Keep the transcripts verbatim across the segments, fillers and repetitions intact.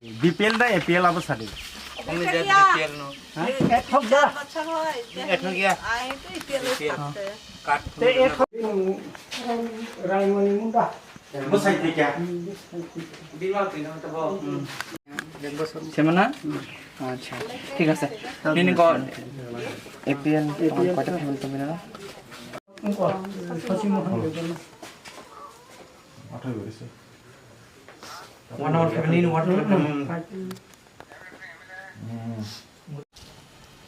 B P L da A P L abo sadi. Only that B P L no. Ethok ya. Ethok ya. Ai to A P L A P L. Kat. Te ethok. Raimoni munda. Bosai te kya? Bima te no to bo. Semana? Acha. Thik ase. Nini ko A P L koita family to mina? One hour family in what?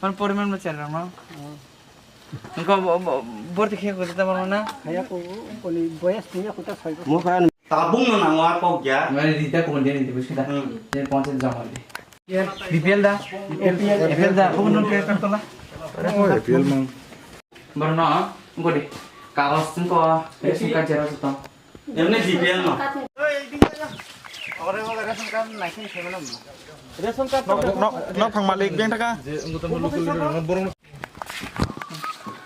Mon poriman mo cherang no. Engko borti khe ko ta mano na. Haya ko ko ni boyas ni ko ta sai ko. Mo kan tabung no nang wa ko kya? Mane rita ko dia ni bus kita. Hmm. Dia ponse jama di. B P L da. A P L da. Ko nun ke tola. Oh, A P L mang. Borno, engko di. Kagos engko ration card xerox to. Emne B P L no. Ration card. Nok, nok, nok phang malik beng thaka.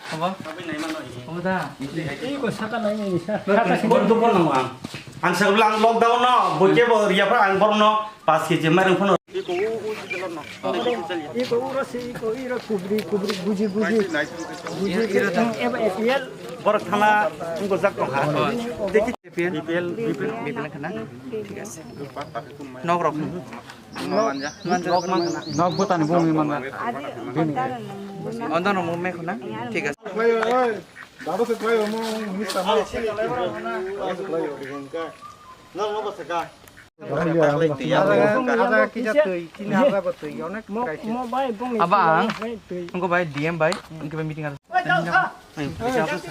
Apa? Apa da? Iko saka nai ni sa. Bor dukon nang ang. Ang sa ulang lockdown no, boike bo ria pa ang bor no. Pas keji mairung phano. Iko u, u, iko u rasi, iko iro kubri, kubri, buji, buji. Buji, iro, iro. Eba A P L. Borok thana wngkojak tongkha. Tei ki B P L, B P L, B P L khana. Thik ase. Nok rok. Nok manja. Nok manja. Nok botani bumi manja. Bini. Onda no mo me khana. Thik ase. Dado se trae mo minister mo. No, no, basta ka. Ada, ada kita tui, kini ada apa tui, onek mo, crisis. Mo bai bung ni. Abang, tui. Engko bai D M bai, engko bai meeting ada. Ayo, bisa apa sih?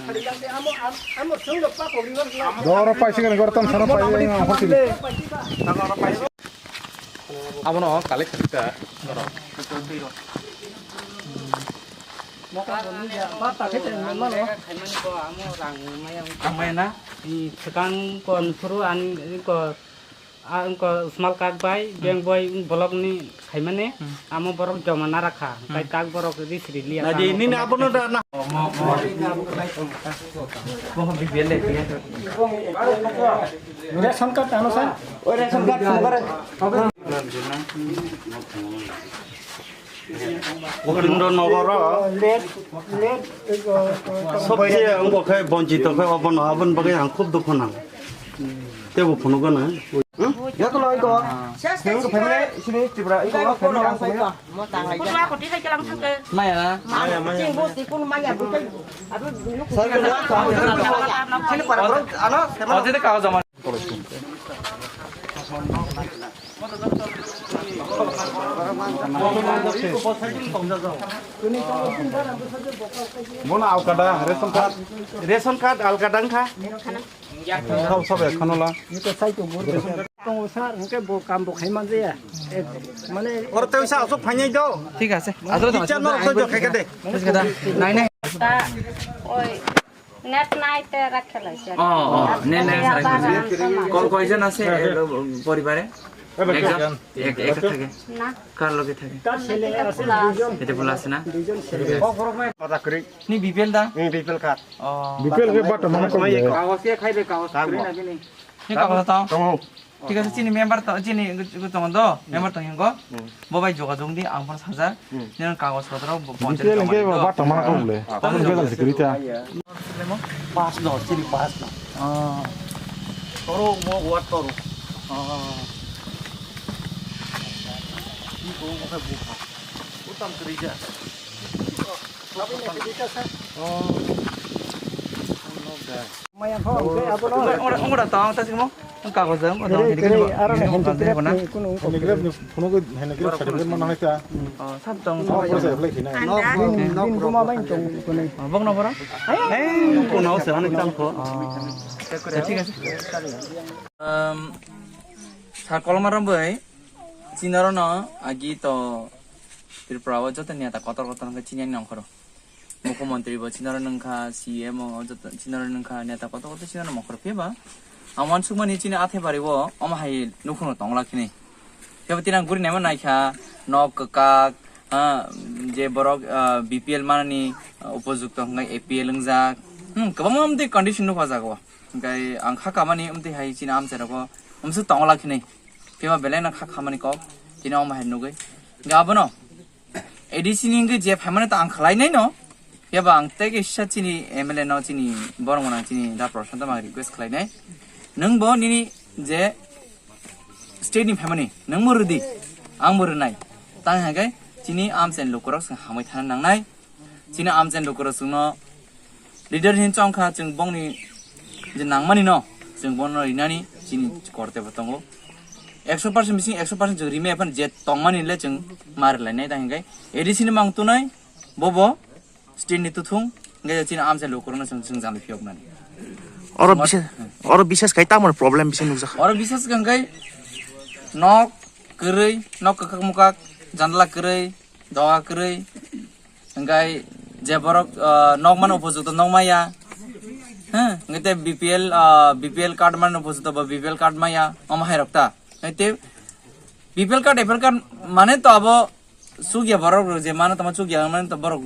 Amo, amo, amo, sung lo pa ko ri lo. Doro pai sing ni gortam sana pai yang horti. Abono collect kharika. Mo ka ni ya, ba ta ke mo no. Amai na, i sekan kon puru an ko A, wngkha small kak bai, hmm, bank bai, wng block ni khaimani, hmm, amo borok joma nara kha, hmm, tai kak borok ri sri liya. Nadi, nini abono da na. Ration card ano sa? Oi, ration card, phone kore. Govindranagar o sobse wngkha khe bonchito khe obono aboni bagwi ang khub dukhu nang. Tebo phunugo na. Hmm? Yato lo iko. Nang ko family sini Tripura iko family ang ko. Maya na. Maya, maya. Sini para bro, ano, ano, ano. Bono alkada, ration card. Ration card alkada wngkha. Sab, sab, ekhono la. Tongo sir, hwnkhe bo kam bo khai man jaya. Eh, mane oro tei sa asuk phainai do. Thik ase. Asuk tong. Teacher no asuk jo khai khe de. Thik ase da. Nai nai. Ta, oi, net nai te rakhe lai se. Oh, oh, net nai te rakhe lai se. Kol koijon ase, eh, poribare? Ekjon? Ek, ek thake? Na. Kar loge thake? Ete bula ase na? Ni B P L da? Hmm, B P L card. Oh. B P L ke bata mana ko ye? Kagos ye khai de, kagos kri na bini. Ni kagos tong? Tong. Thik ase, chini member to, chini tongo do, member tong hingo. Hmm. Bo bai jogajog di, ang phone saja. Hmm. Nini kagos potro, bo B P L ke bata mana ko le? Tong. Tong. Pass no, chini pass no. Ah. Toro mo ward toro. Ah. Ni ko mo ka bu. Utam kerja. Oh. Maya ho, ongke abo no. Ongora, ongora tong ta simo. Kagos jang, ongora tong. Tere, tere, aro ne handicraft ni kuno ongko. Handicraft ni kuno ko handicraft certificate mana hai ta? Oh, sab tong. Oh, pura sa apply khina. Anda. Bin, bin buma bai tong kuno. Oh, bok no bora? Eh, kuno se ani tam ko. Oh. Thik ase. Um, sir Kolomar Ramboi, chinaro no agi to Tripura o joto neta kotor kotor hwnkhe chini ani nongkhoro. Mukhyamantri bo chinaro nungkha, C M o joto chinaro nungkha, neta kotor kotor chinaro nongkhoro. Phiya ba ang uansukmani chini Athebari o omo hai nukhungno tongla khini. Phiya ba tini ang guri naima naikha, nok kwkak, ha, je borok, ah, B P L manani, ah, upojukto hwnkhe A P L wngjak. Hmm, kwbangma amtwi condition nukha jaga o. Hwnkhe ang kha kamani amtwi hai chini amchai rogo amswk tongla khini. Phiya ba belai no kha khamani kok, tini omo hai nugwi. Hingke abono A D C ni hingke je phaimani to ang khlai nai no. Phiya ba ang tei kisa chini M L A no, chini borok mwnang chini da Prashant no ang request khlai nai. Nwng bo nini je state ni phaimani, nwng bo rwdi, ang bo rwnai. Tang hingke chini amchaini lukurok chwng hamwi thana nangnai. Chini amchaini lukurok chwngno leader hin chongkha, chwng bongni je nangmani no, chwng bono rinani chini korte bo tongo. Ekso percent bising ekso percent chwng rime aphan je tongmani le chwng ma rwlainai, tang hingke A D C ni mang tunai, bobo state ni tuthung, hingke chini amchaini lukurokno chwng, chwng jani phiyoknani. Oro Mar- bishes, oro bishes khai tamo problem bising nukjak. Oro bishes khe hingke nok kwrwi, nok kwkhak mukhak, janla kwrwi, doga kwrwi, hingke je borok, ah, nok mano upojukto nok maya, ha, hingke te B P L, ah, B P L card mano upojukto bo B P L card maya, omo hai rok ta. Hingke te B P L card, A P L card mane to abo sugya borok rok je mano tamo sugya mane to borok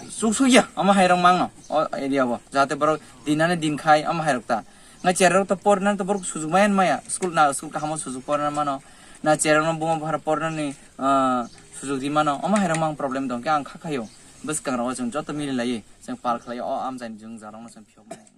suk sugya omo hai rok mangno o area bo, jate borok dinani din khai omo hai rok ta. Ngai cherok to porna to borok sujuk maya maya, school na school kahamo sujuk porna mano, na cherok no buma bhara porna ni, ah, sujuk di mano, omo hai rok mang problem dong khe ang kha khayo. Bwskang rok chwng joto mili lai chwng pal khlai o amchaini jwng jarok no chwng phiyok mano.